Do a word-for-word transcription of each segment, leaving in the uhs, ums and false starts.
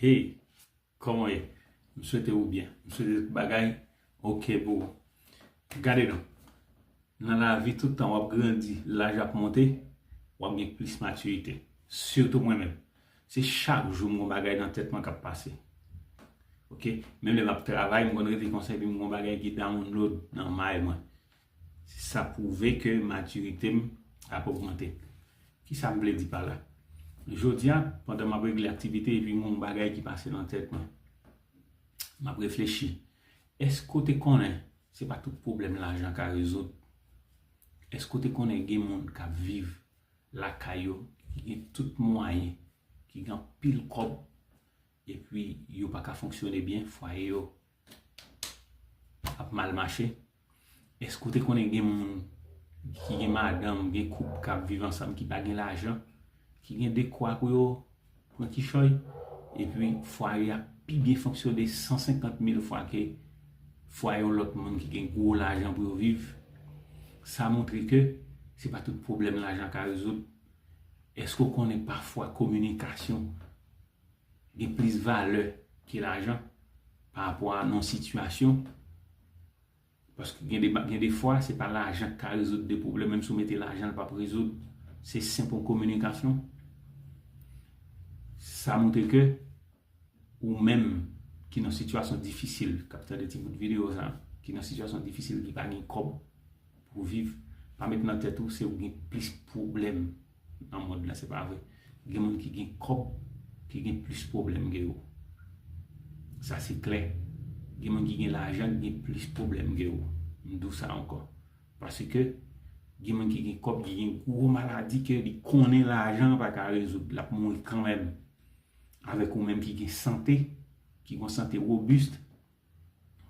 Hey, kòman w ye? M swete ou byen. M swete tout bagay oke pou ou. Gade non. Nan lavi, tout tan w ap grandi, laj ap monte, w ap gen plis matirite. Sitou mwen menm. Se chak jou m gon bagay nan tèt mwen k ap pase. Oke? Menm lè m ap travay, m konn rete konsa epi m gon bagay ki download nan may mwen. Sa pwouve ke matirite m ap ogmante. Kisa m vle di pa la? Jodi a, pandan m ap regle aktivite epi m gon bagay ki pase nan tèt mwen, m ap reflechi. Èske w te konnen se pa tout pwoblèm lajan ka rezoud? Èske w te konnen gen moun k ap viv lakay yo, ki gen tout mwayen, ki gen anpil kòb, epi yo pa ka fonksyone byen, fwaye yo ap mal mache? Èske w te konnen gen moun ki gen madanm, gen koup k ap viv ansanm ki pa gen lajan, ki gen dekwa pou yo pran kichòy, epi fwaye a pi byen fonksyone san senkant mil fwa ke fwaye yon lòt moun ki gen gwo lajan pou yo viv? Sa montre ke se pa tout pwoblèm lajan ka rezoud. Èske w konnen pafwa kominikasyon gen plis valè ke lajan pa rapò a yon sitiyasyon? Paske gen de, gen de fwa, se pa lajan k ka rezoud de pwoblèm, menm si w mete lajan, l p ap rezoud. Se senp yon kominikasyon. Sa montre ke ou menm ki nan sitiyasyon difisil, k ap tande ti bout videyo sa, ki nan sitiyasyon difisil, ki pa gen kòb pou viv, pa met nan tèt ou se ou gen plis pwoblèm nan mond lan, se pa vre. Gen moun ki gen kòb, ki gen plis pwoblèm ke ou. Sa se klè. Gen moun ki gen lajan, ki gen plis pwoblèm ke ou. M di w sa ankò. Paske gen moun ki gen kòb, ki gen gwo maladi ke li konnen lajan pa ka rezoud. L ap mouri kanmenm. Avèk ou menm ki gen sante, ki gen sante wobis,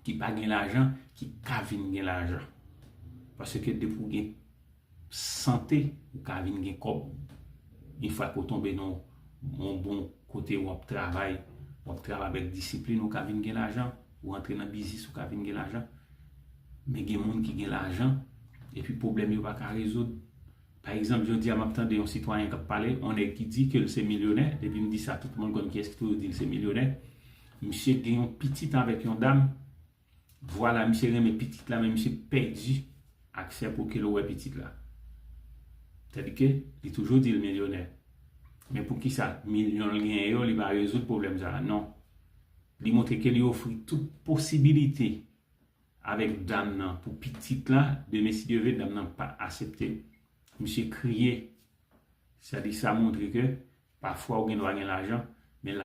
ki pa gen lajan, ki ka vin gen lajan. Paske depi w gen sante, ou ka vin gen kòb. Yon fwa ke w tonbe nan yon bon kote w ap travay, w ap travay avèk disiplin, ou ka vin gen lajan, ou rantre nan biznis, ou ka vin gen lajan. Men gen moun ki gen lajan, epi pwoblèm yo pa ka rezoud. Pa egzanp, jodi a m ap tande yon sitwayen k ap pale, yon nèg ki di ke l se milyonè, depi m di sa, tout moun konn kiyès ki toujou di l se milyonè. Misye gen yon pitit avèk yon dam, vwala, misye renmen pitit la, men misye pèdi aksè pou ke l wè pitit la. Sètadi ke li toujou di l milyonè. Men poukisa milyon l genyen yo, li pa rezoud pwoblèm sa a? Non. Li montre ke li ofri tout posibilite avèk dam nan pou pitit la, demen si Dye vle, dam nan pa aksepte. Misye kriye. Sa di sa montre ke pafwa ou gen dwa gen lajan,